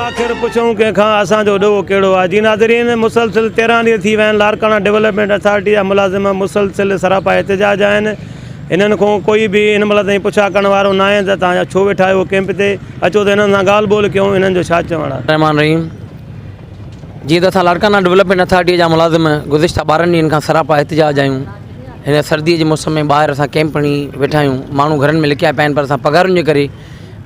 آخر پڇون ڪنهن کان اسان جو ڏوهه ڪهڙو آهي جي ناظرين مسلسل 13 ڏينهن ٿي ويا آهن لاڙڪاڻا ڊولپمينٽ اٿارٽي جا ملازم مسلسل سراپا احتجاج آهن هنن کان ڪوئي به هن مهل تائين پڇا ڪرڻ وارو ناهي ته توهان ڇو ويٺا آهيو ڪيمپ تي اچو ته هنن سان ڳالهه ٻولهه ڪيون هنن جو ڇا چوڻ آهي. الرحمان الرحيم جيئن ته اسان لاڙڪاڻا ڊولپمينٽ اٿارٽي جا ملازم گذشته 12 ڏينهن کان سراپا احتجاج آهيون هن سردي جي موسم ۾ ٻاهر اسان ڪيمپ هڻي ويٺا آهيون ماڻهو گهرن ۾ لڪيا پيا آهن پر اسان پگهارن جي ڪري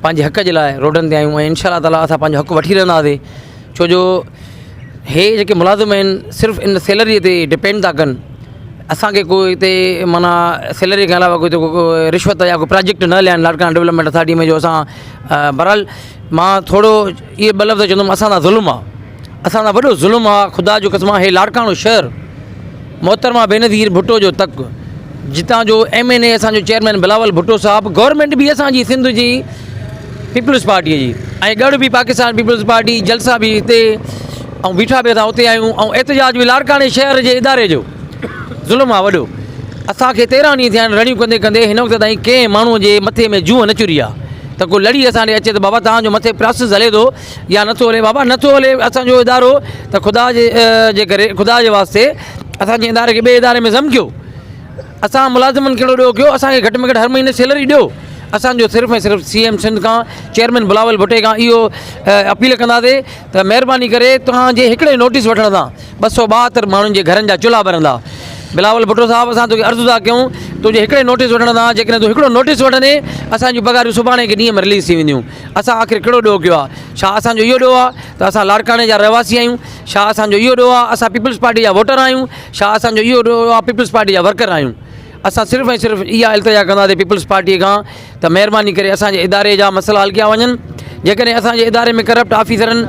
پنهنجي حق جي لاء روڊن تي آهيون ۽ انشاء الله تعالٰي اسان پنهنجو حق وٺي رهنداسين ڇو جو هي جيڪي ملازم آهن صرف ان سيلري تي ڊپينڊ ٿا ڪن اسانکي ڪو هتي معنيٰ سيلري کان علاوه ڪو رشوت يا ڪو پراجيڪٽ نه هليا آهن لاڙڪاڻا ڊولپمينٽ اٿارٽي ۾ جو اسان بهرحال مان ٿورو اهي ٻه لفظ چوندم اسان سان ظلم آهي اسان سان وڏو ظلم آ خدا جو قسم آ هي لاڙڪاڻو شهر محترمه بينظير ڀٽو جو تڪ جتان جو ايم اين اي اسان جو چيئرمين بلاول ڀٽو صاحب گورنمينٽ به اسان جي سنڌ جي پيپلز پارٽي جي ۽ ڳڙ به پاڪستان پيپلز پارٽي جلسا به هتي ۽ بيٺا به اسان اتي آهيون ۽ احتجاج به لاڙڪاڻي شهر جي اداري جو ظلم آ وڏو اسان کي 13 ڏينهن ٿيا آهن رڙيون ڪندي ڪندي هن وقت تائين ڪنهن ماڻهو جي مٿي ۾ جونء نه چري آ ته ڪو لڙي اسان ڏي اچي ته بابا توهان جو مٿي پراسس هلي ٿو يا نٿو هلي بابا نٿو هلي اسان جو ادارو ته خدا جي جي ڪري خدا جي واسطي اسان جي اداري کي ٻئي اداري ۾ ضم ڪيو اسان ملازمن ڪهڙو ڏوهه ڪيو اسان کي گهٽ ۾ گهٽ هر مهيني سيلري ڏيو اسان جو صرف ۽ صرف سي ايم سنڌ کان چيئرمين بلاول ڀٽي کان اهو اپيل ڪنداسي ته مهرباني ڪري توهان جي هڪڙي نوٽيس وٺڻ سان 272 ماڻهن جي گهرن جا چلها ٻرندا بلاول ڀٽو صاحب اسان توکي عرض ٿا ڪيون تنهنجي هڪڙي نوٽيس وٺڻ سان جيڪڏهن تون هڪڙو نوٽيس وٺندين اسان جون پگهاريون سڀاڻي کي ڏينهن ۾ رليز ٿي وينديون اسان آخر ڪهڙو ڏوهه ڪيو آهي؟ ڇا اسان جو اهو ڏوهه آهي ته اسان لاڙڪاڻي جا رهواسي آهيون؟ ڇا اسان جو اهو ڏوهه آهي اسان پيپلز پارٽي جا ووٽر آهيون؟ ڇا اسان جو اهو ڏوهه آهي پيپلز پارٽي جا ورڪر آهيون؟ اسان صرف ۽ صرف اها التجا ڪنداسين پيپلز پارٽي کان ته مهرباني ڪري اسان جي اداري جا مسئلا حل ڪيا وڃن. جيڪڏهن اسان جي اداري ۾ ڪرپٽ آفيسرن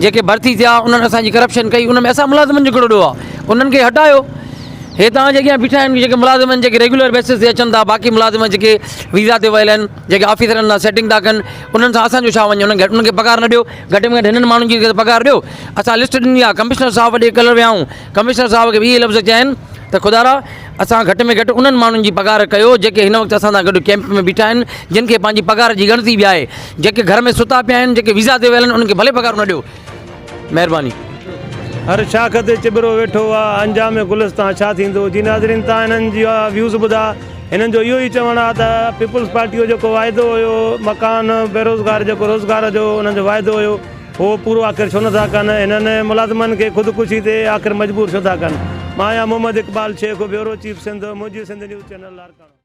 جيڪي ڀرتي ٿيا انهن اسان جي ڪرپشن ڪئي ان ۾ اسان ملازمن جو ڪهڙو ڏوهه آهي؟ انهن کي هٽايو. هي توهان جي اڳيان بيٺا آهن جيڪي ملازم آهن جيڪي ريگيولر بيسز تي اچن ٿا باقي ملازم جيڪي ويزا تي ويل آهن جيڪي آفيسرن سان سيٽنگ ٿا ڪن انهن سان اسان جو ڇا وڃي انهن کي انهن کي پگهار نه ڏيو گهٽ ۾ گهٽ هنن ماڻهن جي پگهار ڏيو اسان لسٽ ڏني آهي ڪمشنر صاحب ڏي ڪلر ويا آهيون ڪمشنر صاحب کي به اهي لفظ چيا آهن ته خدارا اسان گهٽ ۾ گهٽ انهن ماڻهن جي پگهار ڪيو جيڪي هن وقت اسان سان گڏ ڪيمپ ۾ بيٺا آهن جن کي پنهنجي پگهار جي ڳڻتي به آهي جيڪي گهر ۾ ستا پيا آهن جيڪي ويزا تي ويل آهن انهن کي ڀلي پگهارون نه ڏيو مهرباني. هر شاخ تي چٻرو ويٺو آ انجام گلستان ڇا ٿيندو جي ناظرين تان هنن جا ويوز ٻڌا هنن جو اهو ئي چوڻ آ ته پيپلز پارٽي جو جيڪو واعدو هيو مڪان بيروزگار جيڪو روزگار جو انهن جو واعدو هيو اهو پورو آخر ڇو نٿا ڪن هنن ملازمن کي خودڪشي تي آخر مجبور ڇو ٿا ڪن مان آهيان محمد اقبال شيخ بيورو چيف سنڌ منهنجي سنڌ نيوز چينل لاڙڪاڻو.